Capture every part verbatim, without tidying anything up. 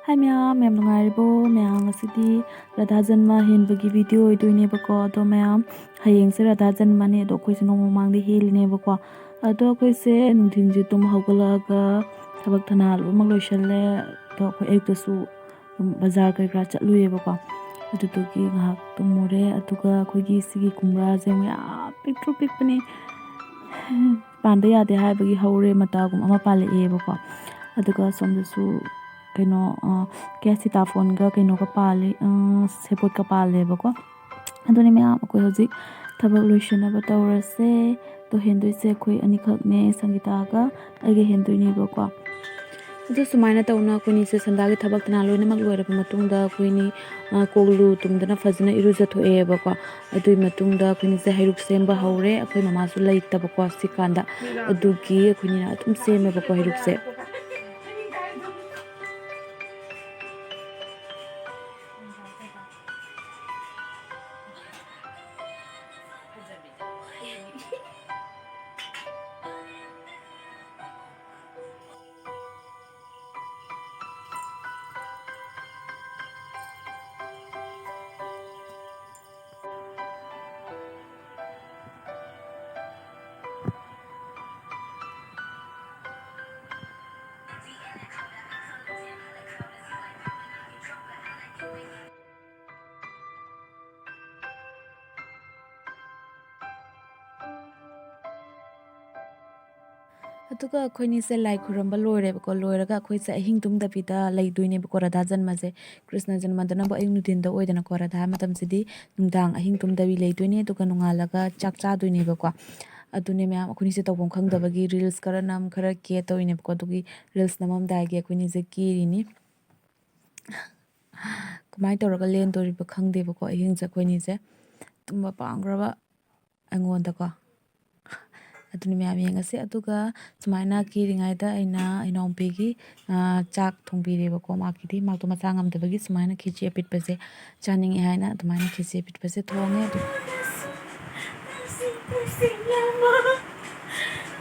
ꯍꯥꯏ ꯃꯌꯥꯝ, ꯌꯥꯝ ꯅꯨꯡꯉꯥꯏꯔꯤꯕꯣ? ꯃꯌꯥꯝ, ꯉꯁꯤꯗꯤ ꯔꯥꯙꯥ ꯖꯟꯃ ꯍꯦꯟꯕꯒꯤ ꯚꯤꯗꯤꯑꯣ ꯑꯣꯏꯗꯣꯏꯅꯦꯕꯀꯣ꯫ ꯑꯗꯣ ꯃꯌꯥꯝ, ꯍꯌꯦꯡꯁꯦ ꯔꯥꯙꯥ ꯖꯟꯃꯅꯦ, ꯑꯗꯣ ꯑꯩꯈꯣꯏꯁꯦ ꯅꯣꯡꯃ ꯃꯃꯥꯡꯗ ꯍꯦꯜꯂꯤꯅꯦꯕꯀꯣ꯫ ꯑꯗꯣ ꯑꯩꯈꯣꯏꯁꯦ ꯅꯨꯡꯊꯤꯟꯁꯦ ꯇꯨꯝ ꯍꯧꯒꯠꯂꯛꯑꯒ ꯊꯕꯛ ꯊꯅꯥ ꯂꯣꯏꯅꯃꯛ ꯂꯣꯏꯁꯜꯂꯦ꯫ ꯑꯗꯣ ꯑꯩꯈꯣꯏ ꯑꯌꯨꯛꯇꯁꯨ ꯑꯗꯨꯝ ꯕꯖꯥꯔ ꯀꯩꯀꯥ ꯆꯠꯂꯨꯏꯌꯦꯕꯀꯣ꯫ ꯑꯗꯨꯗꯨꯒꯤ ꯉꯥꯏꯍꯥꯛ ꯇꯨꯝꯃꯨꯔꯦ꯫ ꯑꯗꯨꯒ ꯑꯩꯈꯣꯏꯒꯤ ꯁꯤꯒꯤ ꯀꯨꯝꯔꯥꯁꯦ ꯃꯌꯥꯝ ꯄꯤꯛꯇ꯭ꯔꯨ ꯄꯤꯛꯄꯅꯤ꯫ ꯄꯥꯟꯗ ꯌꯥꯗꯦ ꯍꯥꯏꯕꯒꯤ ꯍꯧꯔꯦ, ꯃꯇꯥꯒꯨꯝ ꯑꯃ ꯄꯥꯜꯂꯛꯑꯦꯕꯀꯣ꯫ ꯑꯗꯨꯒ ꯁꯣꯝꯗꯁꯨ ꯀꯩꯅꯣ, ꯑ, ꯀꯩ ꯁꯤꯇꯥꯐꯣꯟꯒ ꯀꯩꯅꯣꯒ ꯄꯥꯜꯂꯤ, ꯑ, ꯁꯦꯕꯣꯠꯀ ꯄꯥꯜꯂꯦꯕꯀꯣ꯫ ꯑꯗꯨꯅꯤ ꯃꯌꯥꯝ, ꯑꯩꯈꯣꯏ ꯍꯧꯖꯤꯛ ꯊꯕꯛ ꯂꯣꯏꯁꯤꯟꯅꯕ ꯇꯧꯔꯁꯦ꯫ ꯑꯗꯣ ꯍꯦꯟꯗꯣꯏꯁꯦ ꯑꯩꯈꯣꯏ ꯑꯅꯤꯈꯛꯅꯦ, ꯁꯪꯒꯤꯇꯥꯒ ꯑꯩꯒ ꯍꯦꯟꯗꯣꯏꯅꯦꯕꯀꯣ꯫ ꯑꯗꯨ ꯁꯨꯃꯥꯏꯅ ꯇꯧꯅ ꯑꯩꯈꯣꯏꯅꯤꯁꯦ ꯁꯟꯗꯥꯒꯤ ꯊꯕꯛ ꯊꯅꯥ ꯂꯣꯏꯅꯃꯛ ꯂꯣꯏꯔꯕ ꯃꯇꯨꯡꯗ ꯑꯩꯈꯣꯏꯅꯤ, ꯑ, ꯀꯣꯛꯂꯨ ꯇꯨꯝꯗꯅ ꯐꯖꯅ ꯏꯔꯨꯖꯊꯣꯛꯑꯦꯕꯀꯣ꯫ ꯑꯗꯨꯒꯤ ꯃꯇꯨꯡꯗ ꯑꯩꯈꯣꯏꯅꯤꯁꯦ ꯍꯩꯔꯨꯛ ꯁꯦꯝꯕ ꯍꯧꯔꯦ꯫ ꯑꯩꯈꯣꯏ ꯃꯃꯥꯁꯨ ꯂꯩꯇꯕꯀꯣ ꯁꯤꯀꯥꯟꯗ, ꯑꯗꯨꯒꯤ ꯑꯩꯈꯣꯏꯅꯤꯅ ꯑꯗꯨꯝ ꯁꯦꯝꯃꯦꯕꯀꯣ ꯍꯩꯔꯨꯛꯁꯦ꯫ ꯑꯗꯨꯒ ꯑꯩꯈꯣꯏꯅꯤꯁꯦ ꯂꯥꯏ ꯈꯨꯔꯝꯕ ꯂꯣꯏꯔꯦꯕꯀꯣ꯫ ꯂꯣꯏꯔꯒ ꯑꯩꯈꯣꯏꯁꯦ ꯑꯍꯤꯡ ꯇꯨꯝꯗꯕꯤꯗ ꯂꯩꯗꯣꯏꯅꯦꯕꯀꯣ, ꯔꯥꯙꯥ ꯖꯟꯃꯁꯦ꯫ ꯀ꯭ꯔꯤꯁꯅ ꯖꯟꯃꯗꯅꯕꯨ ꯑꯌꯨꯛ ꯅꯨꯡꯊꯤꯟꯗ ꯑꯣꯏꯗꯅꯀꯣ, ꯔꯥꯙꯥ ꯃꯇꯝꯁꯤꯗꯤ ꯅꯨꯡꯗꯥꯡ ꯑꯍꯤꯡ ꯇꯨꯝꯗꯕꯤ ꯂꯩꯗꯣꯏꯅꯦ꯫ ꯑꯗꯨꯒ ꯅꯣꯡꯉꯥꯜꯂꯒ ꯆꯥꯛ ꯆꯥꯗꯣꯏꯅꯦꯕꯀꯣ꯫ ꯑꯗꯨꯅꯦ ꯃꯌꯥꯝ, ꯑꯩꯈꯣꯏꯅꯤꯁꯦ ꯇꯧꯐꯝ ꯈꯪꯗꯕꯒꯤ ꯔꯤꯜꯁ ꯈꯔ ꯅꯝ, ꯈꯔ ꯀꯦ ꯇꯧꯔꯤꯅꯦꯕꯀꯣ꯫ ꯑꯗꯨꯒꯤ ꯔꯤꯜꯁ ꯅꯝꯃꯝꯗꯥꯏꯒꯤ ꯑꯩꯈꯣꯏꯅꯤꯁꯦ ꯀꯦꯔꯤꯅꯤ꯫ ꯀꯃꯥꯏꯅ ꯇꯧꯔꯒ ꯂꯦꯟꯗꯣꯔꯤꯕ ꯈꯪꯗꯦꯕꯀꯣ꯫ ꯑꯍꯤꯡꯁꯦ ꯑꯩꯈꯣꯏꯅꯤꯁꯦ ꯇꯨꯝꯕ ꯄꯥꯝꯈ꯭ꯔꯕ ꯑꯩꯉꯣꯟꯗꯀꯣ꯫ ꯑꯗꯨꯅ ꯃꯌꯥꯝ ꯌꯦꯡꯉꯁꯦ꯫ ꯑꯗꯨꯒ ꯁꯨꯃꯥꯏꯅ ꯀꯦꯔꯤꯉꯩꯗ ꯑꯩꯅ ꯏꯅꯥꯎꯄꯤꯒꯤ, ꯑ, ꯆꯥꯛ ꯊꯣꯡꯕꯤꯔꯦꯕꯀꯣ꯫ ꯃꯥꯒꯤꯗꯤ, ꯃꯥꯗꯣ ꯃꯆꯥ ꯉꯝꯗꯕꯒꯤ ꯁꯨꯃꯥꯏꯅ ꯈꯦꯆꯤ ꯑꯄꯤꯠꯄꯁꯦ ꯆꯥꯅꯤꯡꯉꯦ ꯍꯥꯏꯅ ꯑꯗꯨꯃꯥꯏꯅ ꯈꯦꯆꯤ ꯑꯄꯤꯠꯄꯁꯦ ꯊꯣꯡꯉꯦ꯫ ꯑꯗꯨ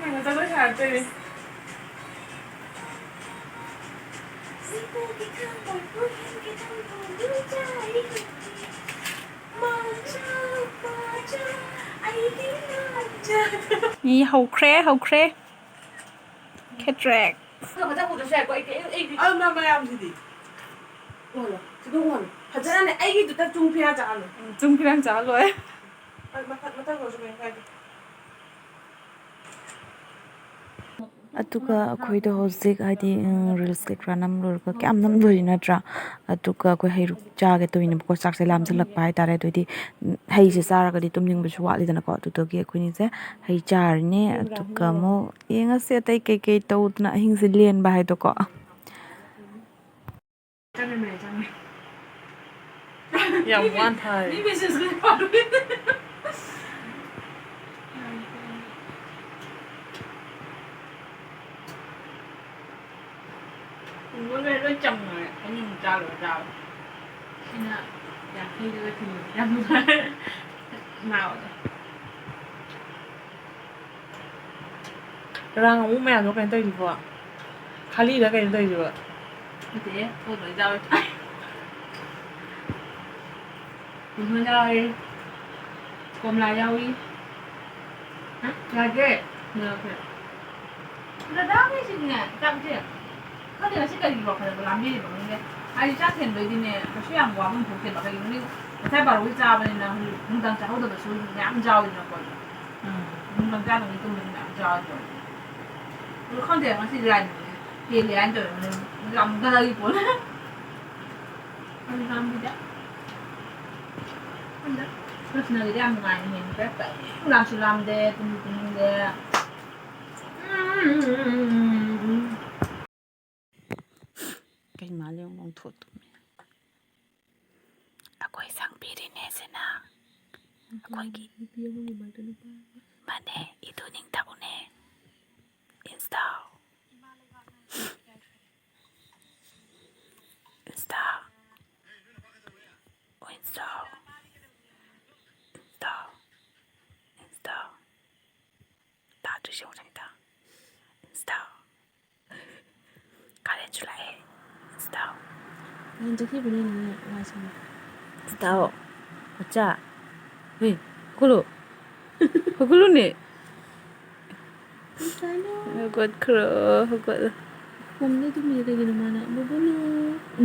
ꯀꯩꯅꯣ ꯖꯒꯣꯏ ꯁꯥꯔꯛꯇꯣꯏꯅꯦ꯫ ꯃꯤ ꯍꯧꯈ꯭ꯔꯦ, ꯍꯧꯈ꯭ꯔꯦ꯫ ꯈꯦꯇ꯭ꯔꯦꯛ꯫ ꯑꯗꯨ ꯃꯊꯛ ꯎꯗ꯭ꯔꯁꯨ ꯌꯥꯏꯀꯣ, ꯑꯩ, ꯑꯩ, ꯑꯩꯗꯤ ꯑꯗꯨ ꯃ-, ꯃꯌꯥꯝꯁꯤꯗꯤ꯫ ꯎꯍꯜꯂꯣ, ꯁꯤꯗ ꯎꯍꯜꯂꯣ꯫ ꯐꯖꯅꯅꯦ, ꯑꯩꯒꯤꯗꯨꯗ ꯆꯨꯡ ꯐꯤꯔꯥ ꯆꯥꯍꯜꯂꯣ꯫ ꯎꯝ, ꯆꯨꯡ ꯐꯤꯔꯥ ꯆꯥꯍꯜꯂꯣ꯫ ꯑ, ꯃꯊꯛ, ꯃꯊꯛ ꯑꯣꯏꯔꯁꯨ ꯀꯩꯝ ꯀꯥꯏꯗꯦ꯫ ꯑꯗꯨꯒ ꯑꯩꯈꯣꯏꯗꯣ ꯍꯧꯖꯤꯛ, ꯍꯥꯏꯗꯤ, ꯎꯝ, reels ꯀꯩꯀꯥ ꯅꯝ ꯂꯣꯏꯔꯒ ꯀꯌꯥꯝ ꯅꯝꯗꯣꯔꯤ ꯅꯠꯇ꯭ꯔꯥ? ꯑꯗꯨꯒ ꯑꯩꯈꯣꯏ ꯍꯩꯔꯨꯛ ꯆꯥꯒꯦ ꯇꯧꯔꯤꯅꯦꯕꯀꯣ, ꯆꯥꯛꯁꯦ ꯂꯥꯝꯁꯤꯜꯂꯛꯄ ꯍꯥꯏꯇꯥꯔꯦ꯫ ꯑꯗꯨꯑꯣꯏꯗꯤ, ꯎꯝ, ꯍꯩꯁꯦ ꯆꯥꯔꯒꯗꯤ ꯇꯨꯝꯅꯤꯡꯕꯁꯨ ꯋꯥꯠꯂꯤꯗꯅꯀꯣ꯫ ꯑꯗꯨꯗꯨꯒꯤ ꯑꯩꯈꯣꯏꯅꯤꯁꯦ ꯍꯩ ꯆꯥꯔꯅꯤ, ꯑꯗꯨꯒ ꯑꯃꯨꯛ ꯌꯦꯡꯉꯁꯤ ꯑꯇꯩ ꯀꯩꯀꯩ ꯇꯧꯗꯅ ꯑꯍꯤꯡꯁꯦ ꯂꯦꯟꯕ ꯍꯥꯏꯗꯣꯀꯣ꯫ ꯆꯪꯉꯦ, ꯆꯪꯉꯦ꯫ ꯌꯥꯝ ꯋꯥꯅ ꯊꯥꯔꯦ꯫ ꯃꯤ message ꯀ ꯄꯥꯔꯨꯏ꯫ ꯄꯨꯡ ꯂꯣꯏ, ꯂꯣꯏ ꯆꯪꯉꯦ꯫ ꯑꯅꯤꯃꯨꯛ ꯆꯥ ꯂꯣꯏꯔ ꯆꯥꯕ꯫ ꯁꯤꯅ ꯌꯥꯡꯈꯩꯗꯒ ꯊꯤꯜꯂꯦ꯫ ꯌꯥꯝ ꯅꯨꯡꯉꯥꯏ꯫ ꯅꯥꯕꯗꯣ꯫ ꯔꯥꯡ ꯑꯃꯨꯛ ꯃꯌꯥꯝꯗꯣ ꯀꯩꯅꯣ ꯇꯧꯔꯤꯕꯣ? ꯈꯥꯂꯤꯗ ꯀꯩꯅꯣ ꯇꯧꯔꯤꯕꯣ? ꯅꯠꯇꯦꯍꯦ, ꯄꯣꯠ ꯂꯣꯏ ꯌꯥꯎꯔꯤ꯫ ꯀꯩꯅꯣ ꯌꯥꯎꯔꯤ꯫ ꯀꯣꯝꯂꯥ ꯌꯥꯎꯏ꯫ ꯍꯥ? ꯌꯥꯗꯦ꯫ ꯌꯥꯗꯦ꯫ ꯗꯗꯥ, ꯃꯤꯁꯤꯡꯅꯦ, ꯆꯥꯛꯁꯦ ꯈꯪꯗꯦ ꯉꯁꯤ ꯀꯔꯤꯒꯤ ꯋꯥꯈꯜꯗ ꯂꯥꯝꯕꯤꯔꯤꯕ ꯈꯪꯗꯦ꯫ ꯍꯥꯏꯗꯤ ꯆꯥꯛ ꯊꯦꯡꯕꯩꯗꯤꯅꯦ ꯀꯩꯁꯨ ꯌꯥꯝ ꯋꯥꯐꯝ ꯊꯣꯛꯇꯦꯕ꯫ ꯀꯩꯒꯤꯅꯣꯗꯤ ꯉꯁꯥꯏ ꯕꯥꯔꯣꯒꯤ ꯆꯥꯕꯅꯤꯅ ꯍꯧꯖꯤꯛ ꯅꯨꯡꯗꯥꯡ ꯆꯥꯍꯧꯗꯕꯁꯨ ꯃꯌꯥꯝ ꯌꯥꯎꯔꯤꯗꯅꯀꯣ꯫ ꯎꯝ꯫ ꯅꯨꯡꯗꯥꯡ ꯆꯥꯗꯕꯩ ꯇꯨꯝꯕꯁꯨ ꯃꯌꯥꯝ ꯌꯥꯎꯔꯤꯗꯅ꯫ ꯑꯗꯨ ꯈꯪꯗꯦ ꯉꯁꯤ ꯂꯥꯏꯟ ꯍꯦꯜꯂꯦ ꯍꯥꯏꯅ ꯇꯧꯔꯦ꯫ ꯌꯥꯝ ꯒꯔꯒꯤ ꯄꯣꯠ꯫ ꯌꯥꯝ ꯂꯥꯝꯕꯤꯗ꯫ ꯈꯪꯗꯦ꯫ ꯀ꯭ꯔꯤꯁꯅꯒꯤꯗꯤ ꯌꯥꯝ ꯅꯨꯡꯉꯥꯏꯅ ꯍꯦꯟꯈ꯭ꯔꯦ꯫ ꯀꯔꯤꯝ ꯂꯥꯝꯁꯨ ꯂꯥꯝꯗꯦ, ꯇꯨꯝꯁꯨ ꯇꯨꯝꯅꯤꯡꯗꯦ꯫ ꯎꯝ꯫ ꯀꯩ ꯃꯥꯜꯂꯦ ꯌꯦꯡꯉꯨ, ꯂꯣꯡꯊꯣꯛ ꯇꯨꯝꯃꯦ꯫ ꯑꯩꯈꯣꯏ ꯁꯪꯕꯤꯔꯤꯅꯦ ꯁꯤꯅ꯫ ꯑꯩꯈꯣꯏꯒꯤ ꯅꯨꯄꯤ ꯑꯃꯒꯤ ꯃꯔꯛꯇ ꯅꯨꯄꯥ ꯑꯃ꯫ ꯃꯥꯅꯦ, ꯏꯗꯨ ꯅꯤꯡꯊꯧꯅꯦ꯫ ꯏꯟꯁꯇꯥꯎ꯫ ꯏꯟꯁꯇꯥꯎ꯫ ꯏꯟꯁꯇꯥꯎ꯫ ꯏꯟꯁꯇꯥꯎ꯫ ꯏꯟꯁꯇꯥꯎ꯫ ꯇꯥꯗ꯭ꯔꯤꯁꯦ ꯌꯦꯡꯉꯨ ꯁꯪꯒꯤꯇꯥ꯫ ꯏꯟꯁꯇꯥꯎ꯫ ꯀꯥꯂꯦꯟꯁꯨ ꯂꯥꯛꯑꯦ꯫ ꯏꯟꯁꯇꯥꯎ꯫ ꯀꯥꯂꯦꯟ ꯆꯠꯈꯤꯕꯅꯤꯅꯦ, ꯋꯥꯏ ꯁꯪꯉꯦ꯫ ꯏꯟꯁꯇꯥꯎ꯫ ꯃꯆꯥ꯫ ꯍꯨꯏ, ꯍꯧꯒꯠꯂꯣ꯫ ꯍꯧꯒꯠꯂꯨꯅꯦ꯫ ꯏꯟꯁꯇꯥꯎ꯫ ꯍꯧꯒꯠꯈ꯭ꯔꯣ, ꯍꯧꯒꯠꯂꯣ꯫ ꯈꯣꯡꯗ ꯇꯨꯝꯃꯤꯁꯦ ꯀꯩꯒꯤꯅꯣ ꯃꯥꯅ? ꯕꯨꯕꯨꯂꯨ꯫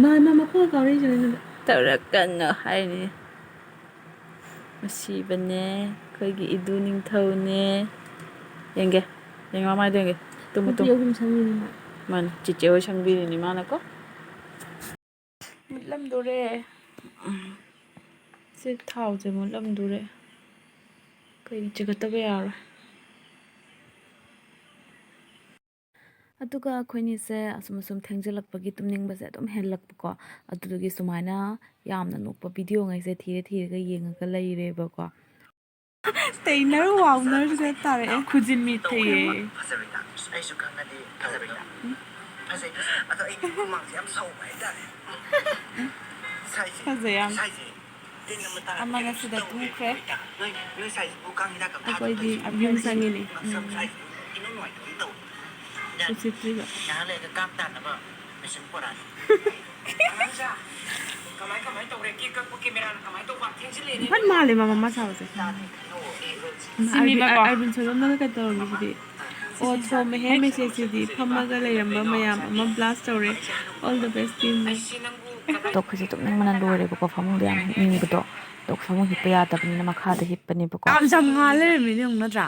ꯃꯥ, ꯃꯥ ꯃꯈꯣꯡ ꯀꯥꯎꯔꯛꯏꯁꯦ ꯀꯩꯅꯣ? ꯇꯧꯔꯛꯀꯅꯨ ꯍꯥꯏꯅꯤ꯫ ꯅꯨꯡꯁꯤꯕꯅꯦ, ꯑꯩꯈꯣꯏꯒꯤ ꯏꯗꯨ ꯅꯤꯡꯊꯧꯅꯦ꯫ ꯌꯦꯡꯒꯦ, ꯌꯦꯡꯒꯦ, ꯃꯃꯥꯏꯗꯣ ꯌꯦꯡꯒꯦ꯫ ꯇꯨꯝꯃꯨ, ꯅꯨꯄꯤ ꯇꯨꯝꯃꯨ꯫ ꯑꯍꯨꯝ ꯁꯪꯉꯤꯅꯦ ꯃꯥ꯫ ꯃꯥꯅꯦ, ꯆꯤꯆꯦ ꯍꯣꯏ ꯁꯪꯕꯤꯔꯤꯅꯤ ꯃꯥꯅꯀꯣ꯫ ꯃꯨꯠꯂꯝꯗꯣꯔꯦ꯫ ꯁꯤ ꯊꯥꯎꯁꯦ ꯃꯨꯠꯂꯝꯗꯣꯔꯦ꯫ ꯀꯩ ꯆꯤꯡꯈꯠꯇꯕ ꯌꯥꯔꯣꯏ꯫ ꯑꯗꯨꯒ ꯑꯩꯈꯣꯏꯅꯤꯁꯦ ꯑꯁꯨꯝ ꯑꯁꯨꯝ ꯊꯦꯡꯖꯤꯜꯂꯛꯄꯒꯤ ꯇꯨꯝꯅꯤꯡꯕꯁꯦ ꯑꯗꯨꯝ ꯍꯦꯜꯂꯛꯄꯀꯣ꯫ ꯑꯗꯨꯗꯨꯒꯤ ꯁꯨꯃꯥꯏꯅ ꯌꯥꯝꯅ ꯅꯣꯛꯄ ꯚꯤꯗꯤꯑꯣꯉꯩꯁꯦ ꯊꯤꯔ ꯊꯤꯔꯒ ꯌꯦꯡꯉꯒ ꯂꯩꯔꯦꯕꯀꯣ꯫ ꯇꯩꯅꯔ ꯋꯥꯎꯅꯔꯒ ꯇꯥꯔꯛꯑꯦ꯫ ꯈꯨꯖꯤꯟ ꯃꯤꯠ ꯊꯩꯌꯦ꯫ ꯐꯖꯕꯩꯗ꯫ ꯑꯩꯁꯨ ꯈꯪꯉꯗꯤ ꯐꯖꯕꯩꯗ꯫ ꯐꯖꯩ꯫ ꯑꯗꯣ ꯑꯩꯗꯤ ꯍꯨꯃꯥꯡꯁꯦ ꯌꯥꯝ ꯁꯧꯕ ꯍꯥꯏꯇꯥꯔꯦ꯫ ꯁꯥꯏꯁꯦ꯫ ꯐꯖꯩ ꯌꯥꯝ꯫ ꯁꯥꯏꯁꯦ꯫ ꯑꯃꯅ ꯁꯤꯗ ꯇꯨꯝꯈ꯭ꯔꯦ꯫ ꯑꯩꯈꯣꯏꯗꯤ ꯌꯨꯝ ꯆꯪꯉꯤꯅꯦ꯫ ꯎꯁꯤꯠꯇ꯭ꯔꯤꯕ꯫ ꯐꯟ ꯃꯥꯜꯂꯦ ꯃꯥ ꯃꯃꯥ ꯁꯥꯕꯁꯦ꯫ ꯑꯔꯕꯤꯟ, ꯑꯔꯕꯤꯟ ꯁꯣꯏꯕꯝꯅꯒ ꯀꯩ ꯇꯧꯔꯝꯃꯤꯁꯤꯗꯤ? ꯑꯣ, ꯊꯣꯝꯃꯦꯍꯦ ꯃꯦꯁꯦꯖꯁꯤꯗꯤ꯫ ꯐꯝꯃꯒ ꯂꯩꯔꯝꯕ ꯃꯌꯥꯝ ꯑꯃ blast ꯇꯧꯔꯦ꯫ All the best team꯫ ꯑꯗꯣ ꯑꯩꯈꯣꯏꯁꯦ ꯇꯨꯝꯅꯤꯡꯕꯅ ꯂꯣꯏꯔꯦꯕꯀꯣ, ꯐꯃꯨꯡꯗ ꯌꯥꯝ ꯍꯤꯞꯅꯤꯡꯕꯗꯣ꯫ ꯑꯗꯣ ꯐꯃꯨꯡ ꯍꯤꯞꯄ ꯌꯥꯗꯕꯅꯤꯅ ꯃꯈꯥꯗ ꯍꯤꯞꯄꯅꯦꯕꯀꯣ꯫ ꯌꯥꯝ ꯌꯥꯝ ꯉꯥꯜ ꯂꯩꯔꯝꯃꯤꯅꯦ ꯌꯦꯡꯉꯨ ꯅꯠꯇ꯭ꯔꯥ?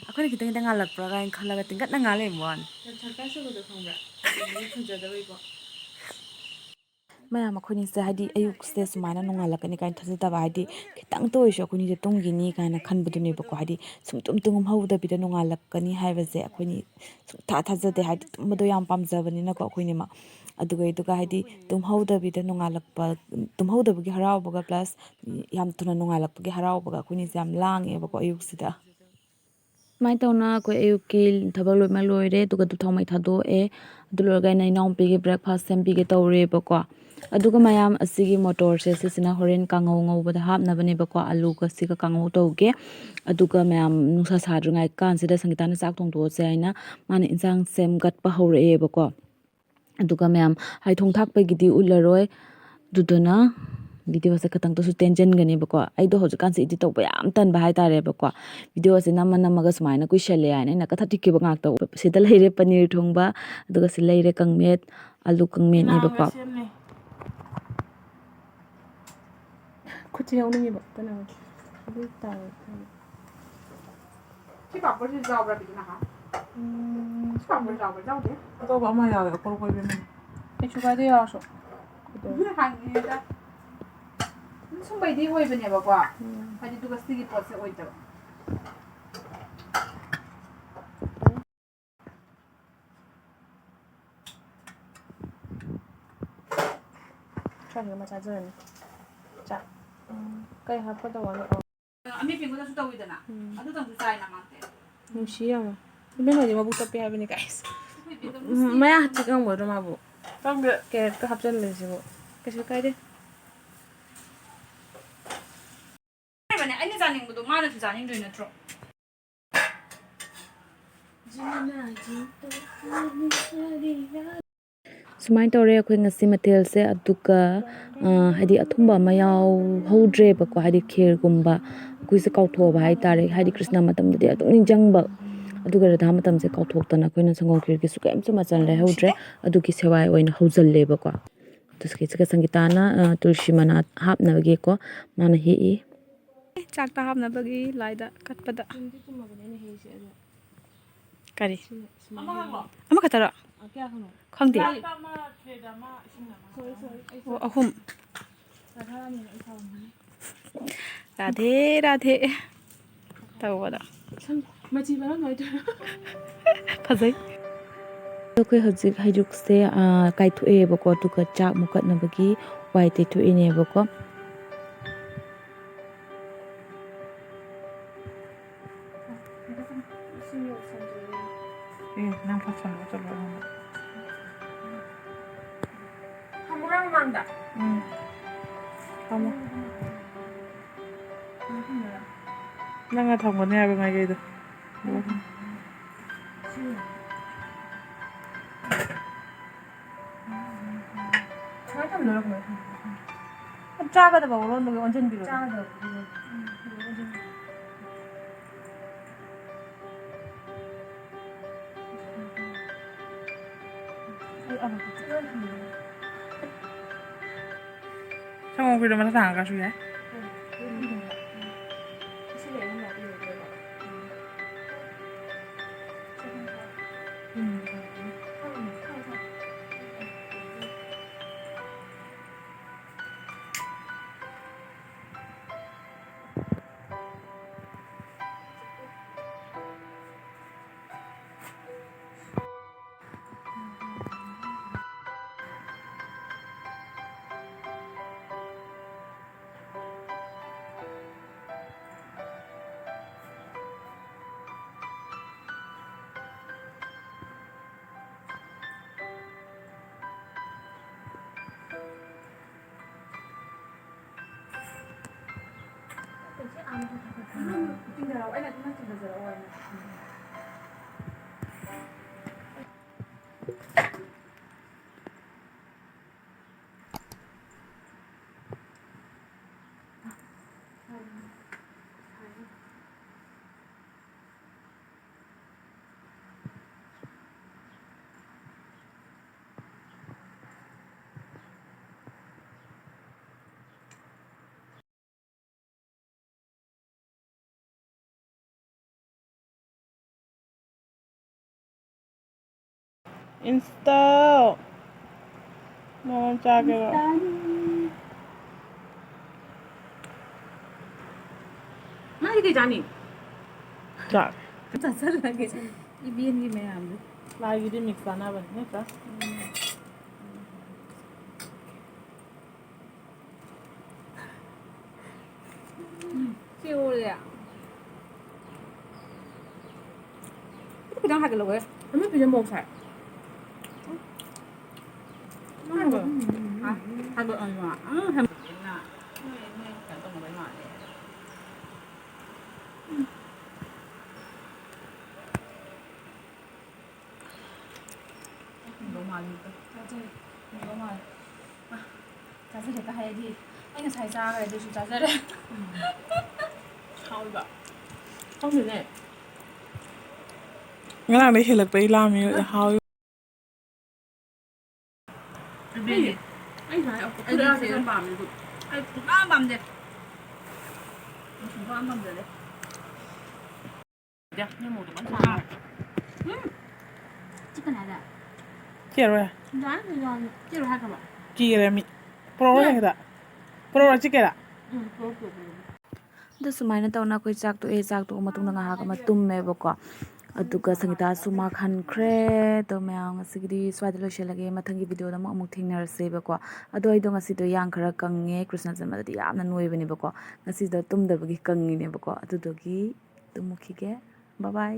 ꯑꯩꯈꯣꯏꯅ ꯈꯤꯇꯪ ꯈꯤꯇꯪ ꯉꯥꯜꯂꯛꯄ꯭ꯔꯥ ꯀꯥꯏꯅ ꯈꯜꯂꯒ ꯇꯤꯡꯈꯠꯅ ꯉꯥꯜ ꯂꯩꯔꯝꯕ ꯋꯥꯅꯤ꯫ ꯌꯥꯝ ꯁꯔꯄ꯭ꯔꯥꯏꯁ ꯑꯣꯏꯕꯗꯣ ꯈꯪꯕ꯭ꯔꯥ? ꯐꯖꯗꯕꯩꯀꯣ꯫ ꯃꯌꯥꯝ ꯑꯩꯈꯣꯏꯅꯤꯁꯦ ꯍꯥꯏꯗꯤ ꯑꯌꯨꯛꯁꯦ ꯁꯨꯃꯥꯏꯅ ꯅꯣꯡꯉꯥꯜꯂꯛꯀꯅꯤ ꯀꯥꯏꯅ ꯊꯥꯖꯗꯕ, ꯍꯥꯏꯗꯤ ꯈꯤꯇꯪꯇ ꯑꯣꯏꯔꯁꯨ ꯑꯩꯈꯣꯏꯅꯤꯁꯦ ꯇꯨꯝꯈꯤꯅꯤ ꯀꯥꯏꯅ ꯈꯟꯕꯗꯨꯅꯦꯕꯀꯣ꯫ ꯍꯥꯏꯗꯤ ꯁꯨꯝ ꯇꯨꯝ ꯇꯨꯝꯍꯧꯗꯕꯤꯗ ꯅꯣꯡꯉꯥꯜꯂꯛꯀꯅꯤ ꯍꯥꯏꯕꯁꯦ ꯑꯩꯈꯣꯏꯅꯤ ꯁꯨꯡꯊꯥ ꯊꯥꯖꯗꯦ꯫ ꯍꯥꯏꯗꯤ ꯇꯨꯝꯕꯗꯣ ꯌꯥꯝ ꯄꯥꯝꯖꯕꯅꯤꯅꯀꯣ ꯑꯩꯈꯣꯏꯅꯤꯃꯛ꯫ ꯑꯗꯨꯒ, ꯑꯗꯨꯒ ꯍꯥꯏꯗꯤ ꯇꯨꯝꯍꯧꯗꯕꯤꯗ ꯅꯣꯡꯉꯥꯜꯂꯛꯄ, ꯇꯨꯝꯍꯧꯗꯕꯒꯤ ꯍꯔꯥꯎꯕꯒ plus ꯌꯥꯝ ꯊꯨꯅ ꯅꯣꯡꯉꯥꯜꯂꯛꯄꯒꯤ ꯍꯔꯥꯎꯕꯒ ꯑꯩꯈꯣꯏꯅꯤꯁꯦ ꯌꯥꯝ ꯂꯥꯡꯉꯦꯕꯀꯣ ꯑꯌꯨꯛꯁꯤꯗ꯫ ꯁꯨꯃꯥꯏꯅ ꯇꯧꯅ ꯑꯩꯈꯣꯏ ꯑꯌꯨꯛꯀꯤ ꯊꯕꯛ ꯂꯣꯏꯅꯃꯛ ꯂꯣꯏꯔꯦ꯫ ꯑꯗꯨꯒ ꯙꯨꯞ ꯊꯥꯎꯃꯩ ꯊꯥꯗꯣꯛꯑꯦ꯫ ꯑꯗꯨ ꯂꯣꯏꯔꯒ ꯑꯩꯅ ꯏꯅꯥꯎꯅꯨꯄꯤꯒꯤ breakfast ꯁꯦꯝꯕꯤꯒꯦ ꯇꯧꯔꯦꯕꯀꯣ꯫ ꯑꯗꯨꯒ ꯃꯌꯥꯝ, ꯑꯁꯤꯒꯤ ꯃꯣꯇꯣꯔꯁꯦ ꯁꯤꯁꯤꯅ ꯍꯣꯔꯦꯟ ꯀꯥꯡꯉꯧ ꯉꯧꯕꯗ ꯍꯥꯞꯅꯕꯅꯦꯕꯀꯣ꯫ ꯑꯂꯨꯒ ꯁꯤꯒ ꯀꯥꯡꯉꯧ ꯇꯧꯒꯦ꯫ ꯑꯗꯨꯒ ꯃꯌꯥꯝ, ꯅꯨꯡꯁꯥ ꯁꯥꯗ꯭ꯔꯤꯉꯩ ꯀꯥꯟꯁꯤꯗ ꯁꯪꯒꯤꯇꯥꯅ ꯆꯥꯛ ꯊꯣꯡꯗꯣꯛꯑꯁꯦ ꯍꯥꯏꯅ ꯃꯥꯅ ꯏꯟꯁꯥꯡ ꯁꯦꯝꯒꯠꯄ ꯍꯧꯔꯛꯑꯦꯕꯀꯣ꯫ ꯑꯗꯨꯒ ꯃꯌꯥꯝ, ꯍꯥꯏ, ꯊꯣꯡ ꯊꯥꯛꯄꯒꯤꯗꯤ ꯎꯠꯂꯔꯣꯏ꯫ ꯑꯗꯨꯗꯨꯅ videoꯁꯦ ꯈꯇꯪꯇꯁꯨ ꯇꯦꯟꯖꯟꯒꯅꯦꯕꯀꯣ꯫ ꯑꯩꯗꯣ ꯍꯧꯖꯤꯛꯀꯥꯟꯁꯦ edit ꯇꯧꯕ ꯌꯥꯝ ꯇꯟꯕ ꯍꯥꯏꯇꯥꯔꯦꯕꯀꯣ꯫ Videoꯁꯦ ꯅꯝꯃ ꯅꯝꯃꯒ ꯁꯨꯃꯥꯏꯅ ꯀꯨꯏꯁꯜꯂꯦ ꯍꯥꯏꯅ ꯑꯩꯅ ꯀꯊꯠꯈꯤꯕ ꯉꯥꯛꯇ꯫ ꯁꯤꯗ ꯂꯩꯔꯦ ꯄꯅꯤꯔ ꯊꯣꯡꯕ, ꯑꯗꯨꯒ ꯁꯤ ꯂꯩꯔꯦ ꯀꯪꯃꯦꯠ, ꯑꯂꯨ ꯀꯪꯃꯦꯠꯅꯦꯕꯀꯣ꯫ ꯁꯦꯝꯅꯤ꯫ ꯈꯨꯠꯁꯦ ꯌꯥꯎꯅꯤꯡꯉꯤꯕ, ꯀꯩꯅꯣ, ꯑꯗꯨ ꯇꯥꯔꯦ꯫ ꯁꯤ ꯄꯥꯄꯣꯔꯁꯤ ꯌꯥꯎꯕ꯭ꯔꯥ, ꯕꯤꯗꯨ, ꯅꯍꯥꯟ? ꯎꯝ꯫ ꯁꯤ ꯄꯥꯄꯣꯔ ꯌꯥꯎꯕ꯭ꯔꯥ? ꯌꯥꯎꯗꯦ꯫ ꯑꯇꯧꯕ ꯑꯃ ꯌꯥꯎꯋꯦ, ꯑꯀꯣꯔ ꯀꯣꯏꯕꯤ ꯑꯃ꯫ ꯀꯩꯁꯨ ꯀꯥꯏꯗꯦ, ꯌꯥꯎꯔꯁꯨ꯫ ꯑꯗꯨ ꯍꯪꯉꯤꯅꯦꯗ꯫ ꯑꯗꯨꯝ ꯁꯨꯝꯕꯩꯗꯤ ꯑꯣꯏꯕꯅꯦꯕꯀꯣ꯫ ꯎꯝ꯫ ꯍꯥꯏꯗꯤ, ꯑꯗꯨꯒ ꯁꯤꯒꯤ ꯄꯣꯠꯁꯦ ꯑꯣꯏꯗꯕ꯫ ꯆꯥꯛ ꯑꯃ ꯆꯥꯖꯔꯅꯤ꯫ ꯆꯥꯛ꯫ ꯎꯝ꯫ ꯀꯩ ꯍꯥꯞꯀꯗꯧꯕꯅꯣ? ꯑꯃꯦꯠꯄꯤꯒꯨꯝꯕꯗꯁꯨ ꯇꯧꯋꯤꯗꯅ, ꯎꯝ꯫ ꯑꯗꯨꯇꯪꯁꯨ ꯆꯥꯏꯅ ꯃꯥꯁꯦ꯫ ꯅꯨꯡꯁꯤ ꯌꯥꯝꯅ꯫ ꯏꯕꯦꯝꯃꯗꯤ ꯃꯕꯨꯛ ꯇꯞꯄꯦ ꯍꯥꯏꯕꯅꯤ, guys꯫ ꯑꯩꯈꯣꯏ ꯏꯕꯦꯝꯃ ꯎꯝ, ꯃꯌꯥ ꯍꯥꯆꯤꯛ ꯉꯝꯒꯗ꯭ꯔꯣ ꯃꯥꯕꯨ? ꯈꯪꯗꯦ꯫ ꯀꯦꯔꯠꯀ ꯍꯥꯞꯆꯜꯂꯤꯁꯤꯕꯨ꯫ ꯀꯩꯁꯨ ꯀꯥꯏꯗꯦ꯫ ꯍꯥꯏꯕꯅꯦ, ꯑꯩꯅ ꯆꯥꯅꯤꯡꯕꯗꯣ ꯃꯥꯅꯁꯨ ꯆꯥꯅꯤꯡꯗꯣꯏ ꯅꯠꯇ꯭ꯔꯣ? ꯁꯨꯃꯥꯏꯅ ꯇꯧꯔꯦ ꯑꯩꯈꯣꯏ ꯉꯁꯤ ꯃꯊꯦꯜꯁꯦ꯫ ꯑꯗꯨꯒ, ꯑ, ꯍꯥꯏꯗꯤ ꯑꯊꯨꯝꯕ ꯑꯃ ꯌꯥꯎꯍꯧꯗ꯭ꯔꯦꯕꯀꯣ, ꯍꯥꯏꯗꯤ ꯈꯦꯔꯒꯨꯝꯕ ꯑꯩꯈꯣꯏꯁꯦ ꯀꯥꯎꯊꯣꯛꯑꯕ ꯍꯥꯏꯇꯥꯔꯦ꯫ ꯍꯥꯏꯗꯤ ꯀ꯭ꯔꯤꯁꯅ ꯃꯇꯝꯗꯗꯤ ꯑꯗꯨꯝ ꯅꯤꯡꯁꯤꯡꯕ, ꯑꯗꯨꯒ ꯔꯙꯥ ꯃꯇꯝꯁꯦ ꯀꯥꯎꯊꯣꯛꯇꯅ ꯑꯩꯈꯣꯏꯅ ꯁꯪꯒꯣꯝ ꯈꯦꯔꯒꯤꯁꯨ ꯀꯔꯤꯝꯁꯨ ꯃꯆꯜ ꯂꯩꯍꯧꯗ꯭ꯔꯦ꯫ ꯑꯗꯨꯒꯤ ꯁꯦꯋꯥꯏ ꯑꯣꯏꯅ ꯍꯧꯖꯜꯂꯦꯕꯀꯣ꯫ ꯑꯗꯨꯒ ꯁꯪꯒꯤꯇꯥꯅ, ꯑ, ꯇꯨꯜꯁꯤ ꯃꯅꯥ ꯍꯥꯞꯅꯕꯒꯤꯀꯣ ꯃꯥꯅ ꯍꯦꯛꯏ꯫ ꯆꯥꯛꯇ ꯍꯥꯞꯅꯕꯒꯤ ꯂꯥꯏꯗ ꯀꯠꯄꯗ꯫ ꯆꯨꯝꯗꯤ ꯆꯨꯝꯃꯕꯅꯦ ꯑꯩꯅ ꯍꯦꯛꯏꯁꯦ, ꯑꯗꯣ ꯀꯔꯤ? ꯁꯤꯅ, ꯁꯤꯅ ꯑꯃꯈꯛꯂꯣ? ꯑꯃꯈꯛꯇꯔꯣ? ꯑ, ꯀꯌꯥ ꯈꯛꯅꯣ? ꯈꯪꯗꯦ꯫ ꯂꯥꯏꯗ ꯑꯃ, ꯈꯦꯔꯗ ꯑꯃ, ꯏꯁꯤꯡꯗ ꯑꯃ꯫ Sorry, sorry, ꯑꯩ ꯑꯣ, ꯑꯍꯨꯝ꯫ ꯆꯥꯊꯔꯛꯑꯅꯤꯅ ꯑꯩ ꯁꯥꯎꯔꯝꯒꯅꯤ꯫ ꯔꯥꯙꯦ ꯔꯥꯙꯦ ꯇꯧꯕꯗꯣ꯫ ꯁꯝ-, ꯃꯆꯤ ꯃꯔꯝ ꯅꯥꯏꯗꯣꯏꯔꯣ? ꯐꯖꯩ꯫ ꯑꯩꯈꯣꯏ ꯍꯧꯖꯤꯛ ꯍꯩꯔꯨꯛꯁꯦ, ꯑ, ꯀꯥꯏꯊꯣꯛꯑꯦꯕꯀꯣ, ꯑꯗꯨꯒ ꯆꯥꯛ ꯃꯨꯛꯀꯠꯅꯕꯒꯤ ꯋꯥꯏ ꯇꯩꯊꯣꯛꯏꯅꯦꯕꯀꯣ꯫ ꯎꯝ꯫ ꯊꯝꯃꯣ꯫ ꯅꯪꯅ ꯊꯝꯒꯅꯤ ꯍꯥꯏꯕ ꯃꯥꯏꯀꯩꯗꯣ꯫ ꯁꯨꯃꯥꯏꯅ ꯊꯝꯗꯣꯏꯔꯣ ꯀꯃꯥꯏꯅ ꯊꯝꯗꯣꯏꯅꯣ? ꯆꯥꯒꯗꯕ ꯑꯣꯟꯕꯒꯤ ꯑꯣꯟꯁꯤꯟꯕꯤꯔꯣ꯫ ꯆꯥꯒꯗꯕ ꯑꯣꯟꯁꯤꯟꯕꯤꯔꯣ꯫ ꯁꯪꯒꯣꯝ ꯈ꯭ꯋꯦꯗꯣ ꯃꯊꯛ ꯊꯥꯡꯉꯒꯁꯨ ꯌꯥꯏ꯫ ꯆꯤꯡꯊꯔꯛꯑꯣ, ꯑꯩꯅ ꯑꯗꯨꯝ ꯆꯤꯡꯊꯖꯔꯛꯑꯣ ꯍꯥꯏꯅ꯫ ꯏꯟꯁꯇꯥ ꯃꯣꯃꯣ ꯆꯥꯒꯦꯔꯣ? ꯅꯪꯗꯤ ꯀꯩ ꯆꯥꯅꯤ? ꯆꯥꯛ꯫ ꯆꯥꯁꯜꯂꯒꯦ꯫ ꯏꯕꯦꯟꯒꯤ ꯃꯌꯥꯝꯗꯣ꯫ ꯂꯥꯏꯒꯤꯗꯤ ꯃꯤꯛꯁ ꯆꯥꯅꯕꯅꯤ ꯅꯠꯇ꯭ꯔꯥ? ꯁꯤ ꯑꯣꯏꯔꯦ꯫ ꯈꯤꯇꯪ ꯍꯥꯏꯒꯠꯂꯛꯑꯣꯍꯦ꯫ ꯑꯃ ꯄꯤꯔꯝꯃꯣ ꯉꯁꯥꯏ꯫ ꯎꯝ, ꯎꯝ, ꯎꯝ, ꯎꯝ꯫ ꯍꯨꯝꯗꯧ ꯃꯥꯜꯂꯤ꯫ ꯆꯥꯖꯔꯦ꯫ ꯍꯨꯝꯗꯧ ꯃꯥꯜꯂꯤ꯫ ꯑ, ꯆꯥꯖꯔꯦꯒ ꯍꯥꯏꯔꯗꯤ ꯑꯩ ꯉꯁꯥꯏ ꯆꯥꯈ꯭ꯔꯦ, ꯑꯗꯨꯁꯨ ꯆꯥꯖꯔꯦ꯫ ꯍꯥꯎꯕ꯫ ꯈꯪꯗꯦꯅꯦ꯫ ꯉꯔꯥꯡꯗꯩ ꯍꯦꯜꯂꯛꯄꯩ ꯂꯥꯝꯃꯤ꯫ ꯍꯥꯎ꯫ ꯑꯗꯨꯗꯤ ꯑꯩ ꯉꯁꯥꯏ ꯑꯩꯗꯤ ꯑꯣꯛꯇꯣꯄꯁ ꯆꯤꯛꯀꯟ ꯄꯥꯝꯃꯦ, ꯑꯗꯨ ꯑꯩ ꯁꯨꯡꯄꯥꯝ ꯄꯥꯝꯗꯦ꯫ ꯁꯨꯡꯄꯥꯝ ꯄꯥꯝꯖꯗꯦ꯫ ꯎꯝ꯫ ꯆꯤꯛꯀꯟ ꯍꯥꯏꯗꯥꯏ? ꯆꯤꯛꯑꯔꯣꯏ꯫ ꯌꯥꯔꯅꯤ, ꯌꯥꯔꯅꯤ꯫ ꯆꯤꯛꯑꯔꯣꯏ ꯍꯥꯏꯈ꯭ꯔꯕ? ꯀꯤꯔꯦ ꯃꯤ꯫ ꯄꯨꯔꯛꯑꯣ ꯍꯦꯛꯇ꯫ ꯄꯨꯔꯛꯑꯣ ꯆꯤꯛꯀꯦꯔꯥ? ꯎꯝ, ꯄꯨꯔꯛꯑꯣ, ꯄꯨꯔꯛꯑꯣ, ꯄꯨꯔꯛꯑꯣ꯫ ꯑꯗꯨ ꯁꯨꯃꯥꯏꯅ ꯇꯧꯅ ꯑꯩꯈꯣꯏ ꯆꯥꯛ ꯇꯣꯛꯑꯦ, ꯆꯥꯛ ꯇꯣꯛꯑ ꯃꯇꯨꯡꯗ ꯉꯥꯏꯍꯥꯛ ꯑꯃ ꯇꯨꯝꯃꯦꯕꯀꯣ꯫ ꯑꯗꯨꯒ ꯁꯪꯒꯤꯇꯥꯁꯨ ꯃꯥ ꯍꯟꯈ꯭ꯔꯦ꯫ ꯑꯗꯣ ꯃꯌꯥꯝ ꯉꯁꯤꯒꯤꯗꯤ ꯁ꯭ꯋꯥꯏꯗ ꯂꯣꯏꯁꯤꯜꯂꯒꯦ, ꯃꯊꯪꯒꯤ ꯚꯤꯗꯤꯑꯣꯗ ꯑꯃꯨꯛ, ꯑꯃꯨꯛ ꯊꯦꯡꯅꯔꯁꯦꯕꯀꯣ꯫ ꯑꯗꯣ ꯑꯩꯗꯣ ꯉꯁꯤꯗꯣ ꯏꯌꯥꯡ ꯈꯔ ꯀꯪꯉꯦ, ꯀ꯭ꯔꯤꯁꯅ ꯖꯔꯃꯗꯗꯤ ꯌꯥꯝꯅ ꯅꯣꯏꯕꯅꯦꯕꯀꯣ꯫ ꯉꯁꯤꯗꯣ ꯇꯨꯝꯗꯕꯒꯤ ꯀꯪꯉꯤꯅꯦꯕꯀꯣ꯫ ꯑꯗꯨꯗꯨꯒꯤ ꯇꯨꯝꯃꯨꯈꯤꯒꯦ꯫ Bye bye꯫